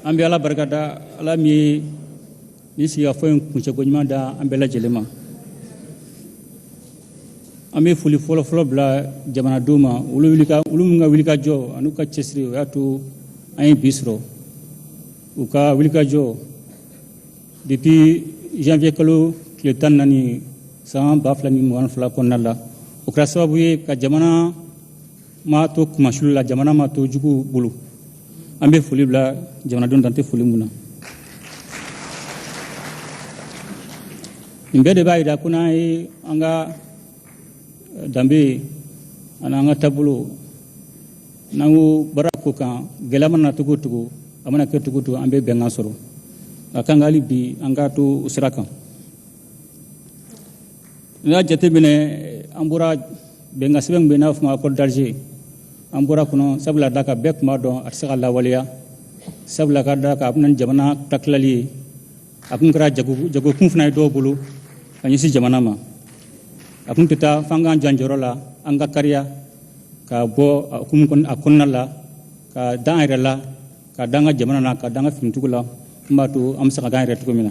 An bɛ Ala barikada, Ala min ye nin sigikafɔ in kuncɛko ɲuman da an bɛɛ lajɛlen ma. An bɛ foli fɔlɔfɔlɔ bila jamanadenw ma, olu minnu ka wulikajɔ an'u ka cɛsiri, o y'a to an ye bi sɔrɔ. U ka wulikajɔ depuis janvier kalo tile 14 san 2022 kɔnɔna la, o kɛra sababu ye ka jamana ma to kumasulu la, jamana ma to juguw bolo. An bɛ foli bila jamanadenw dan tɛ foli mun na. Nin bɛɛ de b'a jira ko n'an ye an ka danbe ani an ka taabolo, n'an ko baara ko kan, gɛlɛya mana na cogo o cogo, a mana kɛ cogo o cogo, an bɛ bɛnkan sɔrɔ. A kan ka hali bi an k'a to o sira kan. N'i y'a jateminɛ, an bɔra bɛnkan sɛbɛn min bɛ n'a fɔ ma accord d'Alger, an bɔra kɔnɔ sabula da kan bɛɛ tun b'a dɔn a tɛ se ka lawaleya, sabula ka da kan a bɛ na ni jamana tilali ye. A kun kɛra jagokun fana ye dɔw bolo ka ɲɛsin jamana ma. A kun tɛ taa f'an k'an jɔ an jɔyɔrɔ la, an ka kariya ka bɔ a hukumu a kɔnɔna la, ka da an yɛrɛ la, ka da an ka jamana na, ka da an ka finitigiw la, min b'a to an bɛ se ka k'an yɛrɛ cogo min na.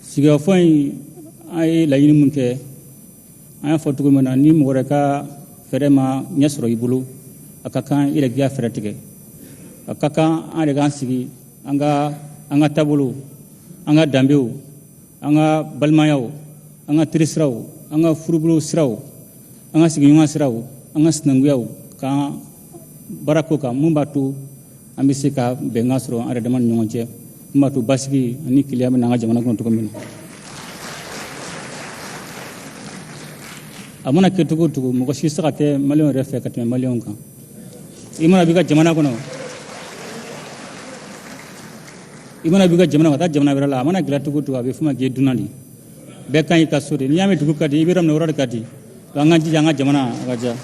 Sigikafɔ in, an ye laɲini min kɛ, an y'a fɔ cogo min na, ni mɔgɔ wɛrɛ ka fɛɛrɛ ma ɲɛ sɔrɔ i bolo, a ka kan i yɛrɛ k'i ka fɛɛrɛ tigɛ. A ka kan an yɛrɛ k'an sigi, an ka taabolo, an ka danbew, an ka balimayaw, an ka terisiraw, an ka furubolo siraw, an ka sigiɲɔgɔn siraw, an ka sinankuyaw, k'an baara ko kan, mun b'a to an bɛ se ka bɛnkan sɔrɔ an yɛrɛ dama ni ɲɔgɔn cɛ, mun b'a to basigi ani kelenya bɛ na an ka jamana kɔnɔ cogo min na. A mana kɛ cogo o cogo, mɔgɔ si tɛ se ka kɛ maliyɛnw yɛrɛ fɛ ka tɛmɛ maliyɛnw kan. I mana b'i ka jamana kɔnɔ, i mana b'i ka jamana ka taa jamana wɛrɛ la, a mana gɛlɛya cogo o cogo, a bɛ f'o ma k'i ye dunan de ye. Bɛɛ kan y'i ka so de. N'i y'a mɛn dugu ka di, i bɛ yɔrɔ min na, o yɔrɔ de ka di. An k'an jija an ka jamana a ka diya.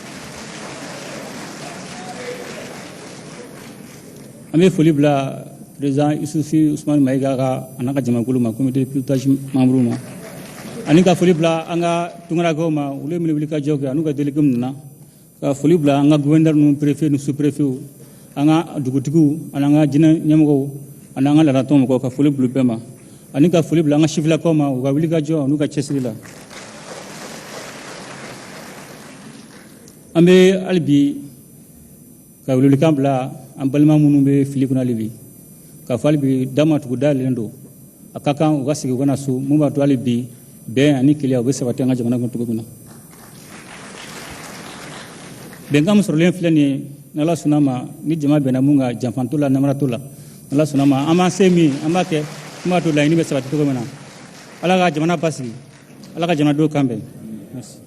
An bɛ foli bila président Isufi Usumani Mayiga ka a n'a ka jamakulu ma, comité de pilotage membre ma, ani ka foli bila an ka tunkarankew ma, olu ye minnu wuli ka jɔ kɛ, an'u ka délégué nana, ka foli bila an ka gouverneur ninnu, préfet ni sous-préfet, an ka dugutigiw ani an ka jinɛ ɲɛmɔgɔw ani an ka laadantɔn mɔgɔw, ka foli bila u bɛɛ ma, ani ka foli bila an ka sifilakaw ma, u ka wuli ka jɔ n'u ka cɛsiri la. An bɛ hali bi ka welewelekan bila an balima minnu bɛ fili kɔnɔ hali bi, k'a fɔ hali bi da ma tugu dayɛlɛlen don, a ka kan u ka segin u ka na so, mun b'a to hali bi bɛn ani kelenya u bɛ sabati an ka jamana kɔnɔ cogo min na. Bɛnkan min sɔrɔlen filɛ nin ye, n'Ala sɔnna ma, ni jama bɛnna mun kan, janfa t'o la, namara t'o la, n'Ala sɔnna ma, an b'an se min an b'a kɛ, mun b'a to laɲini bɛ sabati cogo min na. Ala ka jamana basigi, Ala ka jamanadenw kan bɛn. Merci.